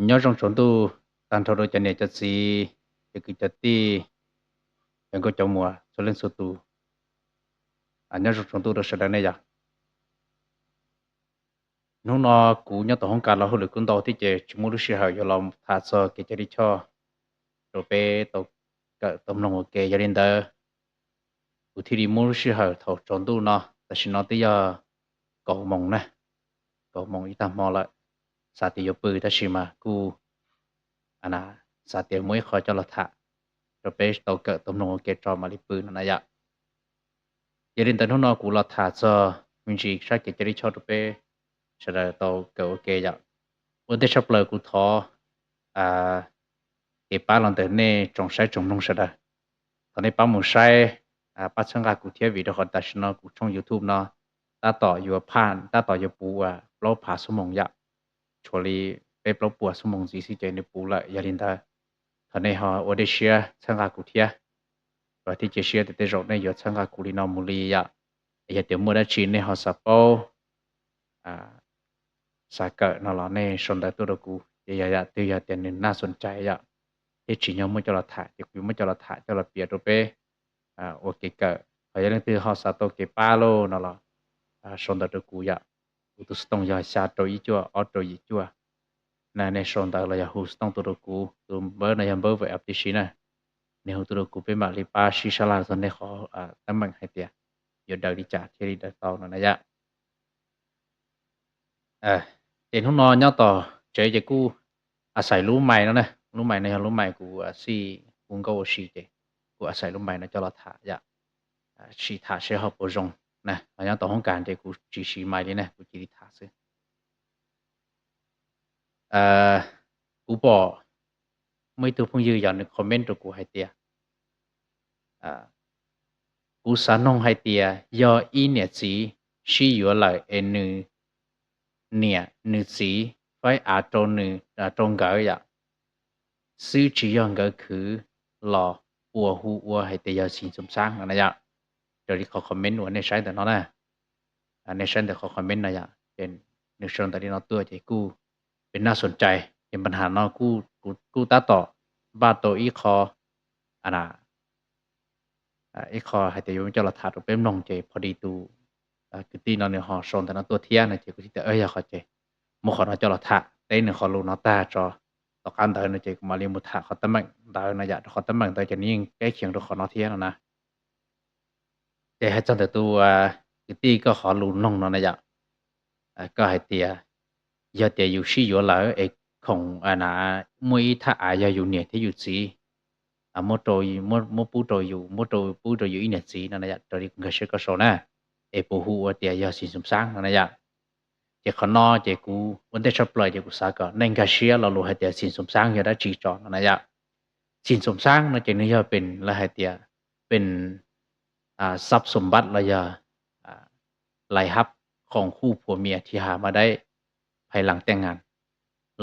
Nyob zoo tsaus ntuj tag nrho rau cov niam cov txiv, cov kwv cov tij, cov nkauj cov muam txhua leej txhua tus. Nyob zoo tsaus ntuj rau sawv daws nej yom. Hnub no kuv nyob tom hoob kas los hauj lwm kuj ntau thiab ces tsis muaj lub sij hawm yuav los tham txog kev cai lij choj rau peb tau kawm tau mloog ua ke. Yog li ntawd kuv thiaj li muab lub sij hawm thaum tsaus ntuj no, tam sim no twb yog kaum moos na, kaum moos ib tag hmo lawm. Xav tias yuav pw tab sis mas kuj xav tias muaj ib qho coj los tham rau peb tau kawm tau mloog ua ke tso mam li pw no na yom. Yog li ntawd hnub no kuv los tham txog me ntsis sab kev cai lij choj rau peb sawv daws tau kawm ua ke yom. Ua ntej tshaj plaws kuv thov kev pab los ntawm nej tsoom saib tsoom mloog sawv daws. Thov nej pab mus saib, pab txhawb nqa kuv thiab vim rau qhov tam sim no kuv tshooj YouTube no tab tom yuav phaj, tab tom yuav puv plaub phav xuab moos yom. Tshuav li peb plaub puas xuab moos ntxiv xwb ces nws puv lawm. Yog li ntawd thov nej ho ua dej siab txhawb nqa kuv thiab. Kuv thiaj cia siab tias tej zaum nej yuav txhawb nqa kuv li no mus li yom. Yog tias muaj dab tsi nej ho xav paub, xav kawm no los nej sau ntawv tuaj rau kuv ces yog yam twg yog tias nws naj xoom cai yom, thiab tsim nyog muab coj los tham ces kuv yuav muab coj los tham coj los piav rau peb ua kev kawm. Ho yog leej twg ho xav tau kev pab lauj no los sau ntawv rau kuv yom. Kuv tus xov tooj yog xya rau ib cuaj ob rau yim cuaj. Nej sau ntawv los yog hu xov tooj tuaj rau kuv, tus npawb no yog npawb Viber app tib si na. Nej hu tuaj rau kuv peb mam li pab sib sab laj txog nej qhov teeb meem hais tias yuav daws li cas thiaj li daws tau no na yom. Ces hnub no nyob tom tsev ces kuj a xais lub mais no na, lub mais no yog lub mais kuv xij hu nkauj ua si ces kuv a xais lub mais no coj los tham yom. Sim tham seb ho puas zoo na, nyob tom hoob kas ces kuv tsis siv mais li na, kuv cia li tham xwb. Kuv pom muaj ib tug phooj ywg yog nws comment rau kuv hais tias, kuv xav noog hais tias yog ib niam txiv sib yuav lawm es nws niam nws txiv faib av rau nkawd yom, xwb tsis yog nkawd khwv los puas hu ua hais tias yog xim xum xaab no na yom. Raws li qhov comment uas nej saib ntawm no na, nej saib ntawm qhov comment no yom, ces nws sau ntawv li no tuaj ces kuj peb naj xoom cai. Ces npa nham no kuj tab tom npaj tau ib qho, ib qho hais tias yuav coj los tham rau peb mloog ces pho di tus kwv tij no nws ho sau ntawv no tuaj thiab no ces kuv thiaj tias yog qhov ces muab qhov no coj los tham teb nws qhov lus no tag tso, tom qab ntawd no ces kuv mam li mus tham qhov teeb meem ntawd no yom, rau qhov teeb meem ntawd ces nws yeej kab khiav rau qhov no thiab no na. Ces hais txog ntawm tus kwv tij koj qhov lus noog no na yom, koj hais tias yog tias yus sib yuav lawm es khoom muaj ib thaj av yog yus niam thiab yus txiv muab pub rau yus, muab rau pub rau yus ib niam txiv no na yom, raws li kuv nkag siab koj sau na, es puas hu ua tias yog xim xum xaab no na yom. Ces qhov no ces kuv ua ntej tshaj plaws ces kuv xav kom nej nkag siab lo lus hais tias xim xum xaab yog dab tsi tso no na yom. Xim xum xaab no ces nws yog pem lawv hais tias pem xab xum npab los yog lais hab khoom khuj phuam mias thi has ma dab phais las tej ngas,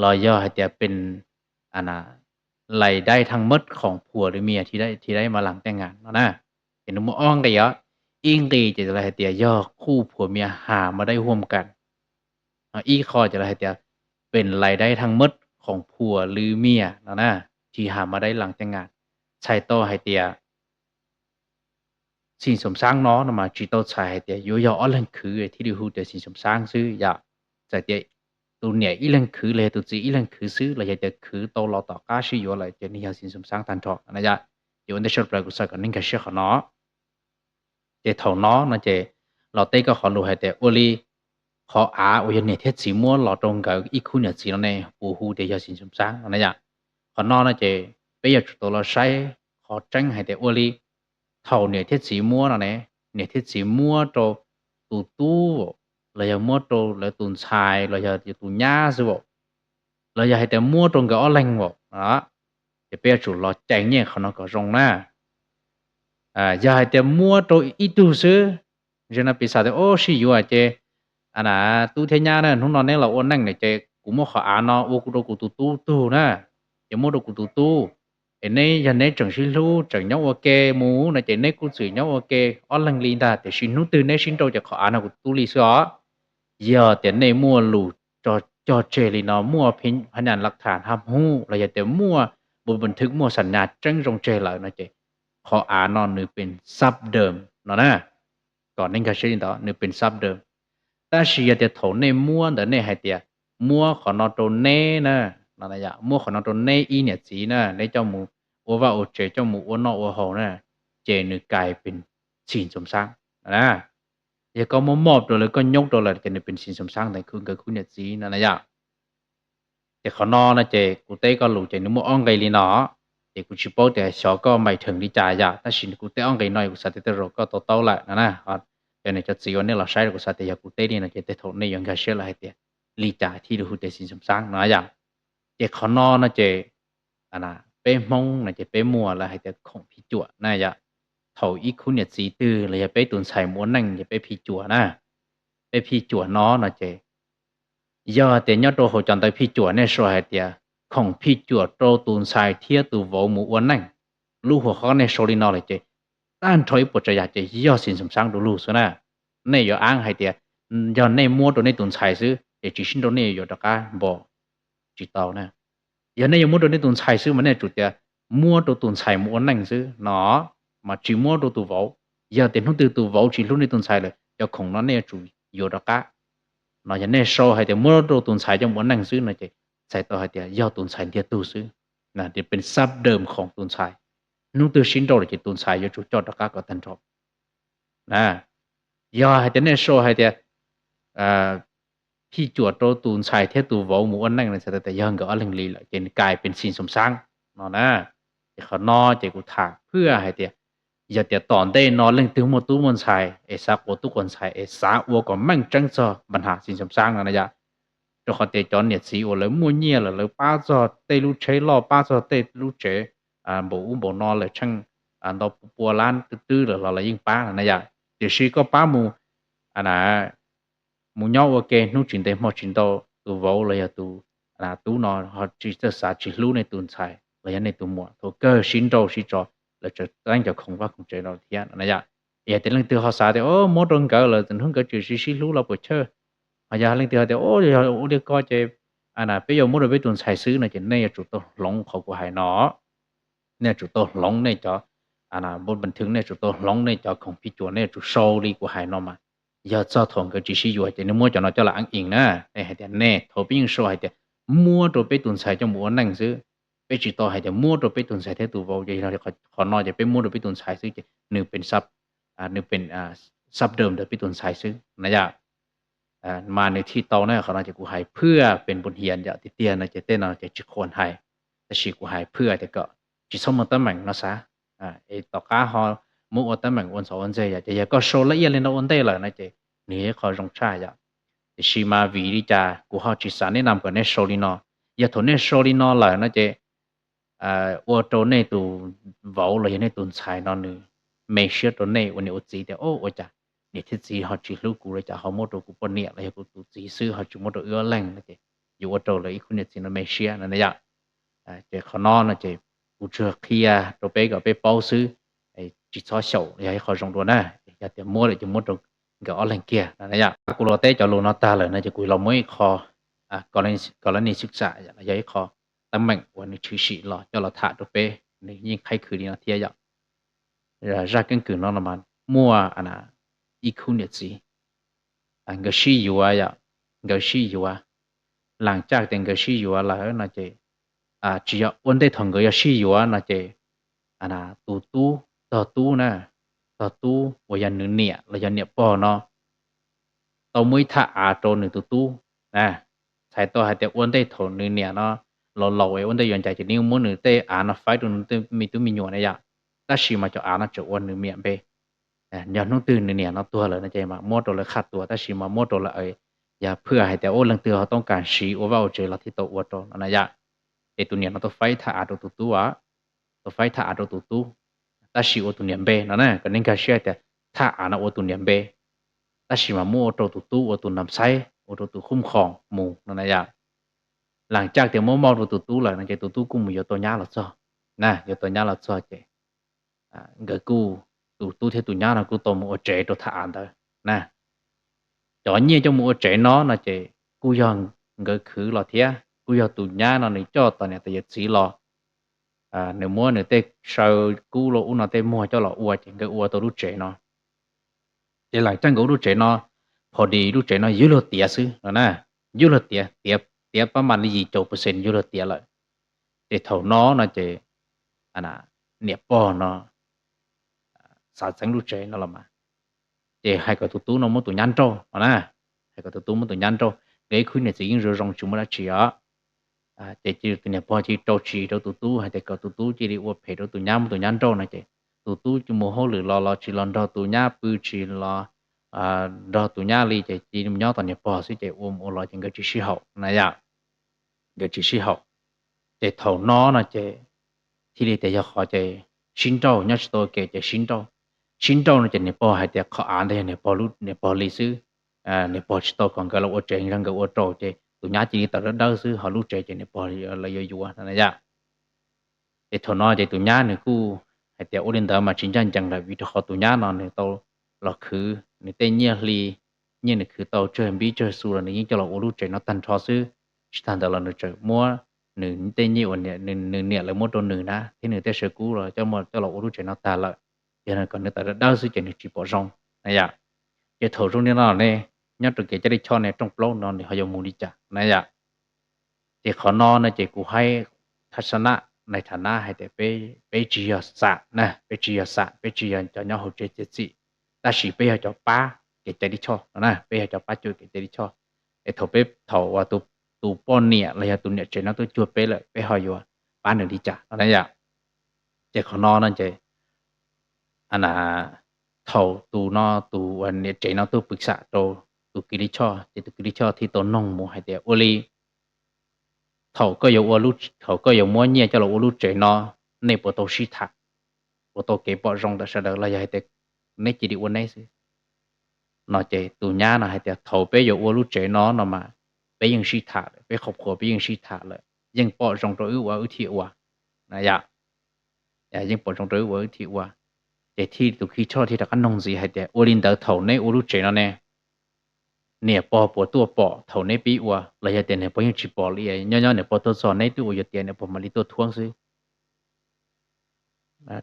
los yog hais tias pem lais dab thaj mab khoom phuam lwm mias thi dab ma las tej ngas no na. Ces nws muaj ob nqi os, ib nqi ces lawv hais tias yog khuj phuam mias has ma dab huam kas, ib qho ces lawv hais tias pem lais dab thaj mab khoom phuam lwm mias no na, thi has ma dab las tej ngas. Txhais tau hais tias xim xum xaab no no mas tsis tau txhais hais tias yuav yog ob leeg khwv thiaj li hu tias xim xum xaab xwb yom. Txhais tias tus niam ib leeg khwv los yog tus txiv ib leeg khwv xwb los yog tias khwv tau los tom qab sib yuav lawm ces nws yog xim xum xaab tag nrho na yom. Ces ua ntej tshaj plaws kuv xav kom nej nkag siab qhov no. Ces thaum no no ces los teb koj qhov lus hais tias ua li qhov av uas yog niam thiab txiv muab los rau nkawd ib khub niam txiv no ne puas hu tias yog xim xum xaab no na yom. Qhov no no ces peb yuav tsum tau los saib qhov tseeb hais tias ua li thaum niam thiab txiv muab no ne, niam thiab txiv muab rau tus tub los yog muab rau lawv tus ntxhais los yog tus nyab xwb, los yog hais tias muab rau nkawd ob leeg, ces peb yuav tsum los cais nyiaj qhov no kom zoo na. Yog hais tias muab rau ib tug xwb, ze no piv xam tias o sib yuav ces tub thiab nyab na, hnub no neb los ua neej na ces kuv muab qhov av no ua kuv rau kuv tus tub tug na, ces muab rau kuv tus tub, es neb yog neb tseem sib hlub tseem nyob ua ke mus no ces neb kuj txwm nyob ua ke ob leeg li ntag, tiam sis hnub twg neb sib nrauj ces qhov av no kuv tub li xwb os. Yog tias nej muaj lus tso cog tseg li no, muaj phab nyas laj tham hab hub los yog tias muaj npu npa thwb muaj xam nyas tseeb zoo tseg lawm no ces qhov av no nws pes xab dawm no na. Kom nej nkag siab li ntawd, nws pes xab dawm. Tab sis yog tias thaum nej muab ntawd nej hais tias muab qhov no rau neb na, muab qhov no rau neb ib niam txiv na, neb coj mus ua vaj ua tsev, coj mus ua noj ua haus na, ces nws kais pes xis ntxoos xaab na. Yog koj muab mob rau lawv, koj nyoob rau lawm ces nws pes xis ntxoos xaab ntawd nkawd khub niam txiv no na yom. Ces qhov no no ces kuv teb koj lus ces nws muaj ob nqe li no, ces kuv tsis paub tias xyov koj mais theem li cas yom, tab sis kuv teb ob nqe no kuv xav tias tej zaum koj to taub lawm no na. Cov niam cov txiv uas nej los saib kuv xav tias yog kuv teb li no ces tej thaum nej yuav nkag siab lawm hais tias li cas thiaj li hu tias xis ntxoos xaab no yom. Ces qhov no no ces peb Hmoob no ces peb muaj lawv hais tias khoom phij cuam na yom. Thaum ib khub niam txiv twg los yog peb tus ntxhais mus ua neej ces peb phij cuam na. Peb phij cuam no no ces yog tias nyob rau hauv cov ntawv phij cuam nej sau hais tias khoom phij cuam rau tus ntxhais thiab tus vauv mus ua neej, lub hua qhov nej sau li no lawm ces tag nrho ib puas tsav yam ces yog xis ntxoos xaab du lug xwb na. Nej yuav aab hais tias yog nej muab rau nej tus ntxhais xwb ces tsis sib nrau nej yuav rov qab npo tsis tau na. Yog nej yuav muab rau nej tus ntxhais xwb mas nej tsum tias muab rau tus ntxhais mus ua neej xwb no, mas tsis muab rau tus vauv. Yog tias hnub twg tus vauv tsis hlub nej tus ntxhais lawm, cov khoom no nej yuav tsum yuav rov qab. No yog nej sau hais tias muab rau tus ntxhais coj mus ua neej xwb no ces txhais tau hais tias yog tus ntxhais ntiag tug xwb, pes xab dawm khoom tus ntxhais. Hnub twg sib nrauj lawm ces tus ntxhais yuav tsum coj rov qab kom tag nrho. Yog hais tias nej sau hais tias phij cuam rau tus ntxhais thiab tus vauv mus ua neej no txhais tau tias yog nkawd ob leeg li lawm ces nws kais pes xis ntxoos xaab no na. Ces qhov no ces kuv tham phwj hais tias yog tias tom ntej no leej twg muaj tub muaj ntxhais es xav quas tub quas ntxhais es xav ua kom meej tseeb txog npa nham xis ntxoos xaab no na yom, rau qhov tias cov niam txiv uas lawv muaj nyiaj lawm lawv pab txog tej lub tsheb loj, pab txog tej lub tsev npaum ub npaum no lawm tsheej ntau pua lab twb twb lawm los lawv yeej pab no na yom. Tiam sis koj pab mus, mus nyob ua ke hnub tsis ntev hmo tsis ntau, tus vauv los yog tus tub no ho tsis txawj xav tsis hlub nej tus ntxhais los yog nej tus muam, thaum kawg sib nrauj sib tso lawv tseem teeb cov khoom vaj khoom tsev no thiab no na yom. Yog tias leej twg ho xav tias muab rau nkawd lawm hnub nkawd tsis sib hlub los puas chawj. Ho yog leej twg ho tias yog ua li ko ces peb yuav muab rau peb tus ntxhais xwb no ces nej yuav tsum tau hloov qhov kuv hais no. Nej yuav tsum tau hloov nej cov npa nham, nej yuav tsum tau hloov nej cov khoom phij cuam, nej yuav tsum sau li kuv hais no mas. Yog txog thaum nkawd tsis sib yuav ces nej muab cov no coj los eeb ees na. Nej hais tias nej, thaum peb yeej sau hais tias muab rau peb tus ntxhais coj mus ua neej xwb, peb tsis tau hais tias muab rau peb tus ntxhais thiab tus vauv ces qhov no ces peb muab rau peb tus ntxhais xwb ces nws pes, nws pes xab dawm ntawm peb tus ntxhais xwb na yom. Mas nws thiaj tau na, qhov no ces kuv hais phwj pes npu hiav yom, tiag tiag no ces tej no ces tsis quam hais, tab sis kuv hais phwj tias kom tsis txhob muaj teeb meem no xav, es tom qab ho muab ua teeb meem ua ntxhov ua ntxeg yom. Ces yog koj sau laj iaj li no ua ntej lawm no ces nws yog ib qho zoo tshaj yom. Tiam sis mas vim li cas kuv ho tsis xav nej nam kom nej sau li no? Yog thaum nej sau li no lawm no ces ua rau nej tus vauv los yog nej tus ntxhais no nws me siab rau nej ua niam ua txiv tias, o, ua cas niam thiab txiv ho tsis hlub kuv, ua cas ho muab rau kuv poj niam los yog kuv tus txiv xwb ho tsis muab rau wb ob leeg no ces yuav ua rau lawv ib khub niam txiv no me siab no na yom. Ces qhov no no ces kuv tsuas qhia rau peb kom peb paub xwb, tsis txhob xyaum yog ib qho zoo dua na. Yog tias muab lawm ces muab rau nkawd ob leeg kiag no na yom. Kuv los teb cov lus no tag lawm no ces kuv los muab ib qho kos laj ni xwb xam yog ib qho teeb meem uas nws tshwm sim los coj los tham rau peb, nws yeej qhaib khwv li no thiab yom. Zaj keeb kwm no no mas muaj ib khub niam txiv, nkawd sib yuav yom, nkawd sib yuav. Lam caj tias nkawd sib yuav lawm no ces tsis yog ua ntej thaum nkawd yuav sib yuav no ces tus tub, tog tub na, tog tub uas yog nws niam los yog niam pog no tau muab ib thaj av rau nws tus tub. Txhais tau hais tias ua ntej thaum nws niam no laus laus es ua ntej yuav ncaim ces nws muab nws tej av no faib rau nws tej me tub me nyuam na yom. Tab sis mas cov av no tseem ua nws niam npe. Yog hnub twg nws niam no tuag lawm no ces mas muab rau lawv qhaj tuas, tab sis mas muab rau lawv, yog phwj hais tias ua leej twg ho toob kas siv ua vaj ua tsev los thiaj tau ua rau no na yom. Ces tus niam no tau faib thaj av rau tus tub, tau faib thaj av rau tus tub, tab sis ua tus niam npe no na. Kom nej nkag siab hais tias thaj av no ua tus niam npe, tab sis mas muab ua rau tus tub ua tus nam xaib, ua rau tus khub khoom mus no na yom. Lam caj tias muab mauj rau tus tub lawm no ces tus tub kuj mus yuav tau nyab los txog na, yuav tau nyab los txog ces nkawd kuj, tus tub thiab tus nyab no kuj tau mus ua tsev rau thaj av ntawd na. Cov nyiaj coj mus ua tsev no no ces kuj yog nkawd khwv los thiab. Kuj yog tus nyab no nws coj tom niam tais yawm txiv los, nws muab nws tej saw kub los ub no tej muag coj los ua ces nkawd ua tau lub tsev no. Ces lam caj nkawd ua lub tsev no, pho di lub tsev no yuav luag tiav xwb no na, yuav luag tiav, tiav pab mam li yim caum percent yuav luag tiav lawm. Ces thaum no no ces niam pog no xav txeeb lub tsev no los mas, ces hais kom tus tub no muab tus nyab nrauj no na, hais kom tus tub muab tus nyab nrauj, nkawd ib khub niam txiv yeej zoo zoo tsis muaj dab tsi os. Ces cia tus niam pog cia li rau tsis rau tus tub hais tias kom tus tub cia li ua phem rau tus nyab muab tus nyab nrauj no ces tus tub mus hauj lwm los los tsis los nrog tus nyab pw tsis los nrog tus nyab li ces cia li nyob tom niam pog xwb ces ua mus ua los ces nkawd tsis sib haum na yom. Nkawd tsis sib haum. Ces thaum no no ces thiaj li tias yog qhov ces sib nrauj, nyob tsis tau ua ke ces sib nrauj. Sib nrauj no ces niam pog hais tias qhov av ntawd yog niam pog li xwb, niam pog tsis tau kom nkawd los ua tsev, yog nkawd ua rau ces tus nyab cia li tawm dawb dawb xwb, ho lub tsev ces niam pog lawv yuav yuav no na yom. Ces thaum no ces tus nyab nws kuj hais tias ua li ntawd mas tsis ncaj ncees lawm vim rau qhov tus nyab no nws tau los khwv nws tej nyiaj hli, nyiaj nws khwv tau tsawg npib tsawg xu los nws yeej coj los ua lub tsev no tag nrho xwb. Tsis tag ntawd los nws tseem muab nws tej nyiaj uas nws niam lawv muab rau nws na thiab nws tej saw kub los coj los ua lub tsev no tag lawm. Yog kom nws tawm dawb dawb xwb ces nws tsis pom zoo na yom. Ces thaum zoo li no ne, nyob rau kev cai lij choj ne rooj plaub no nws ho yuav mus li cas na yom. Ces qhov no no ces kuv hais thaj xab na, nais thas nab hais tias peb tsis yog xam na, peb tsis yog xam, peb tsis yog cov nyob hauv tsev txiav txim, tab sis peb yog cov pab kev cai lij choj no na, peb yog cov pab cuam kev cai lij choj. Es thaum peb, thaum uas tus poj niam los yog tus niam tsev no tuaj cuag peb lawm peb ho yuav pab nws li cas no na yom. Ces qhov no no ces thaum tus no tus uas niam tsev no tuaj pw xam rau tus kis lij choj ces tus kis lij choj thiaj tau noog mus hais tias ua li, thaum koj yuav, thaum koj yuav muab nyiaj coj los ua lub tsev no, nej puas tau sib tham, puas tau kev pom zoo ntawm sawv daws los yog hais tias neb cia li ua neb xwb? No ces tus nyab no hais tias thaum peb yuav ua lub tsev no no mas peb yeej sib tham lawm, peb qhov qhuas peb yeej sib tham lawm, yeej pom zoo rau wb ua wb thiaj ua na yom. Yeej pom zoo rau wb ua wb thiaj ua. Ces thiaj tus kis lij choj thiaj rov qab noog ntxiv hais tias ua li ntawd thaum neb ua lub tsev no ne, niam pog puas tuaj pom thaum neb pib ua los yog tias niam pog yeej tsis pom li, nyob nyob niam pog tuaj txog neb twb ua yuav tiav niam pog mam li tuaj thuab xwb?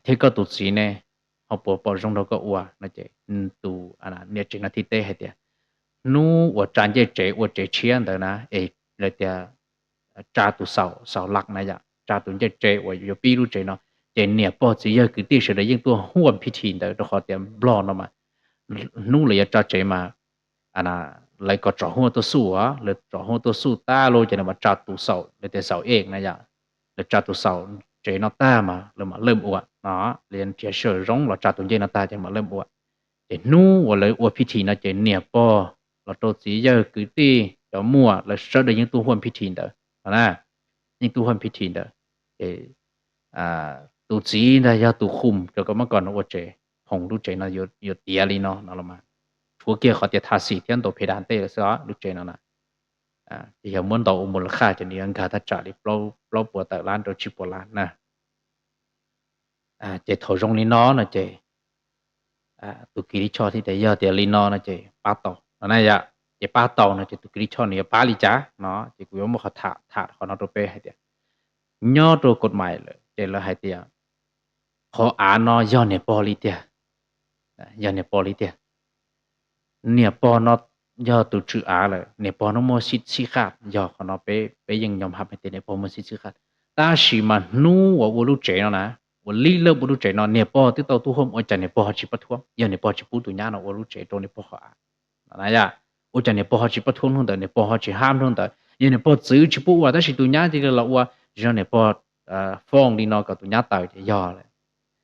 Thiab koj tus txiv ne, ho puas pom zoo nrog koj ua no? Ces tus niam tsev no thiaj teb hais tias hnub uas tsa ncej tsev ua tsev tshiab ntawd na, es lawv tias tsa tus xaum, xaum laj na yom, tsa tus ncej tsev uas yuav pib lub tsev no, ces niam pog txiv yawg kwv tij sawv daws yeej tuaj huaj phij thi ntawd rau qhov tias nplog no mas hnub lawv yuav tsa tsev mas lawv kom tsom huaj tuaj xuj, lawv tsom huaj tuaj xuj tag lawm ces lawv mam tsa tus xaum, lawv tias xaum ej na yom, lawv tsa tus xaum tsev no tag mas lawv mam laj ua no, lawv yuav nrhiav sawm zoov los tsa tus ncej no tag ces mam laj ua. Ces hnub uas lawv ua phij thi no ces niam pog los rau txiv yawg kwv tij cov muam lawv sawv daws yeej tuaj huaj phij thi ntawd no na, yeej tuaj huaj phij thi ntawd. Ces tus txiv ntag yog tus qhum rau kom mab kom no ua tsev, phoom lub tsev no yuav tiav li no no los mas, tshuav kiag qhov tias tha xim thiab ntaus phe dav ntej lawm xwb os lub tsev no na. Ces yog muab ntaus ua mus lawv qhaj ces nws yuav nkag thaj tsam li plaub puas tawm lab rau tsib puas lab na. Ces thaum zoo li no no ces tus kis lij choj thiaj tias yog tias li no no ces pab tau no na yom. Ces pab tau no ces tus kis lij choj nws yuav pab li cas no ces kuv yuav muab qhov tham, tham qhov no rau peb hais tias nyob rau kaum mais lawm ces lawv hais tias qhov av no yog niam pog li tiag, yog niam pog li tiag. Niam pog no yog tus tswv av lawm, niam pog no muaj sib qhaj, yog qhov no peb yeej nyom hab hais tias niam pog muaj sib qhaj. Tab sis mas hnub uas ua lub tsev no na, uas lib laj ua lub tsev no niam pog twb tau tuaj huaj, ua cas niam pog ho tsis pab thuam? Yog niam pog tsis pub tus nyab no ua lub tsev rau niam pog qhov av, ua cas niam pog ho tsis pab thuam hnub ntawd, niam pog ho tsis hab hnub ntawd? Yog niam pog txwv tsis pub ua tab sis tus nyab cia li los ua, tsis yog niam pog fooj li no kom tus nyab taws ces yog lawm.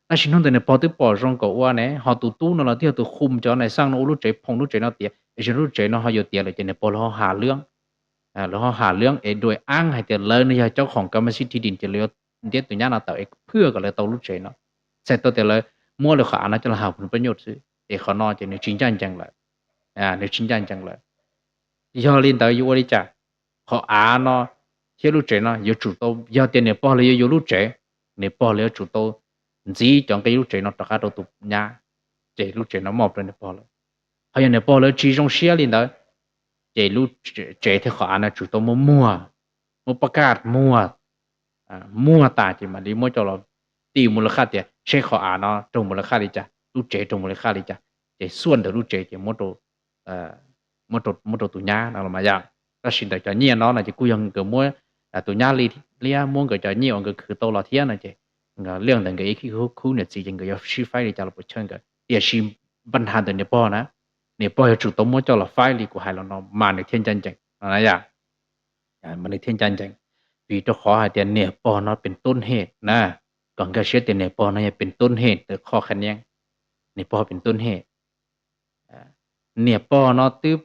Tab sis hnub ntawd niam pog twb pom zoo kom ua ne, ho tus tub no los twb yog tus qhum cov nais xaj no ua lub tsev, phoom lub tsev no tiav, es lub tsev no ho yuav tiav lawm ces niam pog lawv ho ha lwb, lawv ho ha lwb es dua ab hais tias lawv no yog cov khoom kam mas sib thi dis ces lawv yuav ntiab tus nyab no tawm es phwj kom lawv tau lub tsev no. Txhais tau tias lawv muab lawv qhov av no coj los ha pub nyuj xwb, ces qhov no ces nws tsis ncaj ncees lawm, nws tsis ncaj ncees lawm. Yog li ntawd yuav ua li cas? Qhov av no thiab lub tsev no yuav tsum tau, yog tias niam pog lawv yuav yuav lub tsev, niam pog lawv yuav tsum tau ntxiv cov nqi lub tsev no rov qab rau tus nyab, ces lub tsev no moj rau niam pog lawv. Ho yog niam pog lawv tsis zoo siab li ntawd, ces lub tsev thiab qhov av no tsum tau muaj muag, muaj pab kaj muag, muag tas ces mam li muab coj los ti mus lawv qhaj tias seb qhov av no raug mus lawv qhaj li cas, lub tsev raug mus lawv qhaj li cas, ces xuaj ntawm lub tsev ces muab rau tus nyab no los mas yom. Tab sis ntawm cov nyiaj no no ces kuj yog nkawd muab tus nyab li liab muab nkawd cov nyiaj uas nkawd khwv tau los thiab no ces liaj ntawm nkawd ib khib khub niam txiv ces nkawd yuav sib faib li cas los puas chawj nkawd, tiam sis npaj nha ntawm niam pog na, niam pog yuav tsum tau muab coj los faib li kuv hais los no mas nws thiaj ncaj ncees no yom. Mas nws thiaj ncaj ncees, vim rau qhov hais tias niam pog no pes tub hem na, kom nkag siab tias niam pog no yog pes tub hem ntawm qhov qhab niab, niam pog pes tub hem. Niam pog no twb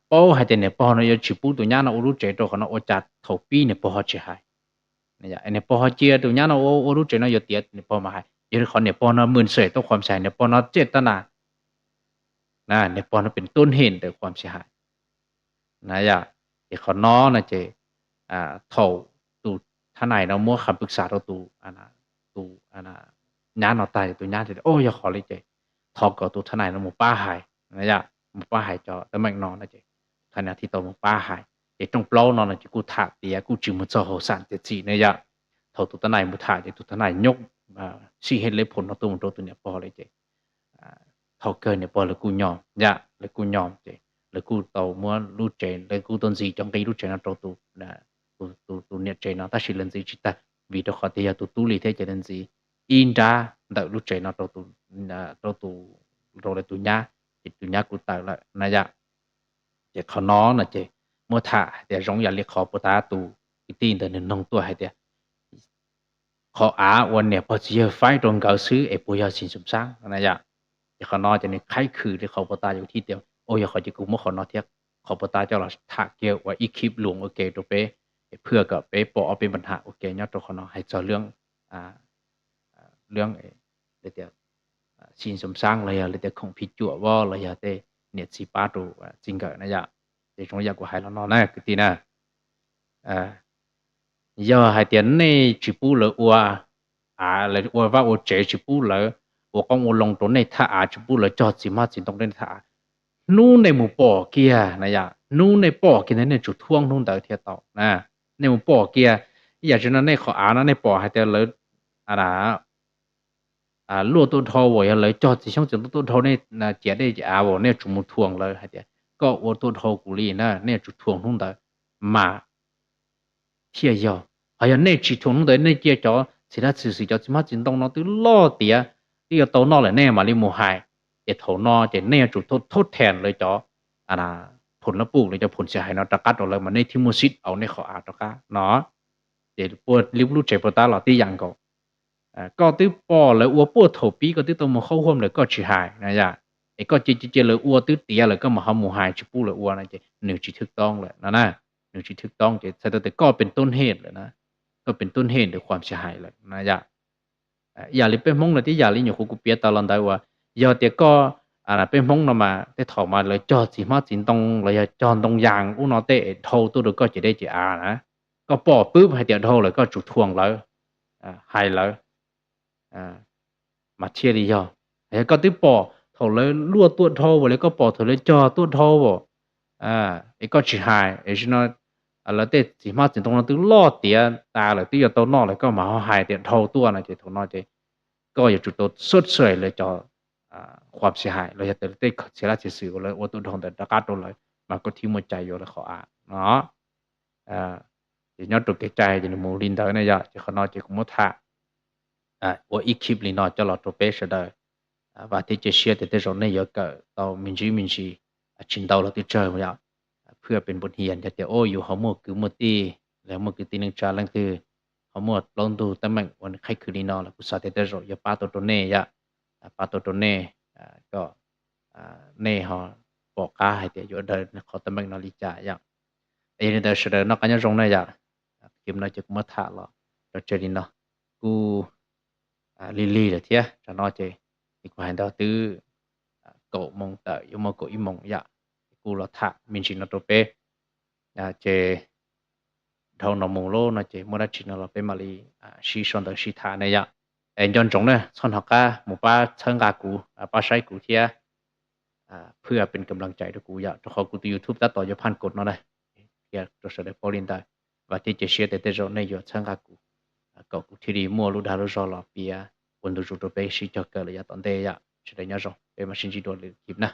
paub hais tias niam pog no yuav tsis pub tus nyab no ua lub tsev rau qhov no ua cas thaum pib niam pog ho tsis hais. Niam pog ho cia tus nyab no ua lub tsev no yuav tiav niam pog mas hais, yog li qhov niam pog no mws xwm tau qhuas xyais niam pog no txij tab na, niam pog no pes tub hem ntawm qhuas xyais hais na yom. Ces qhov no no ces thaum tus thab nais no muab qha pwj xav rau tus, tus nyab no tag ces tus nyab tias o yog qhov li ces thov kom tus thab nais no mus pab hais, mus pab hais cov teeb meem no no ces thab nais thiaj tau mus pab hais. Ces rooj plaub no no ces kuj tham tiav kuj tsis mus txog hauv xam tias txim ne yom. Thaum tus thab nais mus tham ces tus thab nais nyob sij hawm li phoom no tuaj mus rau tus niam pog li ces thaum kawg niam pog lawv kuj nyo yom, lawv kuj nyo ces lawv kuj tau muab lub tsev, lawv kuj tau ntxiv cov nqi lub tsev no rau tus niam tsev no tab sis lawv ntxiv tsis tag vim rau qhov tias yog tus tub li thiab ces lawv ntxiv ib nrab ntawm lub tsev no rau tus, rau tus, rau lawv tus nyab, ces tus nyab kuj tawm lawm na yom. Ces qhov no no ces muab tham hais tias zoo yam li qhov puag ta tus kwv tij ntawd nws noog tuaj hais tias qhov av uas niam pog txiv yawg faib rau nkawd xwb es puas yog Xim Xoom Xaab na yom. Ces qhov no ces nws qhaib khwm li qhov puag ta yus thiaj tias o yog qhov ces kuv muab qhov no thiab qhov puag ta coj los tham kiag ua ib khib luas ua ke rau peb, phwj kom peb pom ob peb npa nham ua ke nyob rau qhov no hais txog lub, lub tias Xim Xoom Xaab los yog lub tias khoom phij cuam voj los yog tej niam txiv pab rau txij nkawm na yom. Ces zoo yam kuv hais los no na kwv tij na, yog hais tias nej tsis pub lawv ua av, lawv ua vaj ua tsev tsis pub lawv ua qoob ua loo rau nej thaj av, tsis pub lawv cog txiv hmab txiv ntoo rau nej thaj av, hnub nej mus pom kiag na yom, hnub nej pom kiag ntawd nej tsum thuam hnub ntawd thiaj tau na. Nej mus pom kiag, ib yam li no nej qhov av no nej pom hais tias lawv luaj tuaj dhau as yog lawv cog txiv xyoob txiv ntoo tuaj dhau nej ciam dej ciam av as, nej yuav tsum mus thuam lawv hais tias koj ua tuaj dhau kuv li na, nej yuav tsum thuam hnub ntawd mas thiaj yog. Ho yog nej tsis thuam hnub ntawd nej cia cov txiv hlab txim xwm cov txiv hmab txiv ntoo no twb loj tiav twb yuav tau noj lawm nej mam li mus hais, ces thaum no ces nej yuav tsum thauj them lawv cov phoom lab puj lawv cov phoom xyais hais no rov qab rau lawv mas nej thiaj muaj xib au nej qhov av rov qab no. Ces puag lub tsev puag ta los tib yam nkaus. Koj twb pom lawv ua puag thaum pib koj twb tau mus qhaub huam lawm koj tsis hais na yom, es koj cia cia cia lawv ua twb tiav lawm koj mam ho mus hais tsis pub lawv ua no ces nws tsis thwj toob lawm no na. Nws tsis thwj toob ces txhais tau tias koj pes tub hem lawm na, koj pes tub hem ntawm qhuam xyais hais lawm na yom. Ib yam li peb Hmoob los tib yam li nyuam qhuav kuv piav tas los ntawd uas yog tias koj, peb Hmoob no mas tej thaum mas lawv cog txiv hmab txiv ntoo los yog cog ntoo yas ub no tej es dhau tuaj rau koj ciam dej ciam av na, koj pom pwb hais tias dhau lawm koj tsum thuam lawv, hais lawv mas thiaj li yog. Yog koj twb pom thaum lawv luaj tuaj dhau as, los koj pom thaum lawv cog tuaj dhau as, es koj tsis hais es no lawv tej txiv hmab txiv ntoo no twb loj tiav tas lawm twb yuav tau noj lawm koj mam ho hais tias dhau tuaj no ces thaum no ces koj yuav tsum tau xub xais lawv cov qhuam xyais hais los yog tej txiv hlab txim xwm uas lawv ua tuaj dhau ntawd rov qab rau lawv mas koj thiaj muaj cai yuav lawv qhov av no. Ces nyob rau kev cai ces nws mus li ntawd ne yom. Ces qhov no ces kuv muab tham ua ib khib li no coj los rau peb sawv daws. Vam thiab cia siab tias tej zaum nej yuav kawm tau me ntsis me ntsis, tsis ntau los twb tsawg yom. Phwj pes npus hias yog tias o yus ho muaj kwv muaj tij, los muaj kwv tij neej tsa leej twg ho muaj plaub ntug teeb meem uas nws qhaib khwv li no los kuv xav tias tej zaum yuav pab tau rau nej yom. Pab tau rau nej kom nej ho pom qab hais tias yuav daws qhov teeb meem no li cas yom. Yog li ntawd sawv daws noj qab nyob zoo na yom. Khib no ces kuv muab tham los tso tseg li no, kuj lig lig lawm thiab. Tsam no ces kuv hais ntawd twb kaum moos tawm yuav muaj kaum ib moos yom. Kuv los tham me ntsis no rau peb, ces dhau no mus lawm no ces muaj dab tsi no los peb mam li sib sau ntawv sib tham ne yom. Es nco ntsoov na txhob hnov qab mus pab txhawb nqa kuv, pab saib kuv thiab. phwj a pes kam laj cai rau kuv yom, rau qhov kuv tus YouTube tab tom yuav phaj kaum no na. Qhia rau sawv daws paub li ntawd, vam thiab cia siab tias tej zaum nej yuav txhawb nqa kuv kom kuv thiaj li muaj lub dag lub zog los piav ua ntu zus rau peb sib cog kawm lawm yav tom ntej yom. Sawv daws nyob zoo, peb mam sib ntsib dua lwm clip na.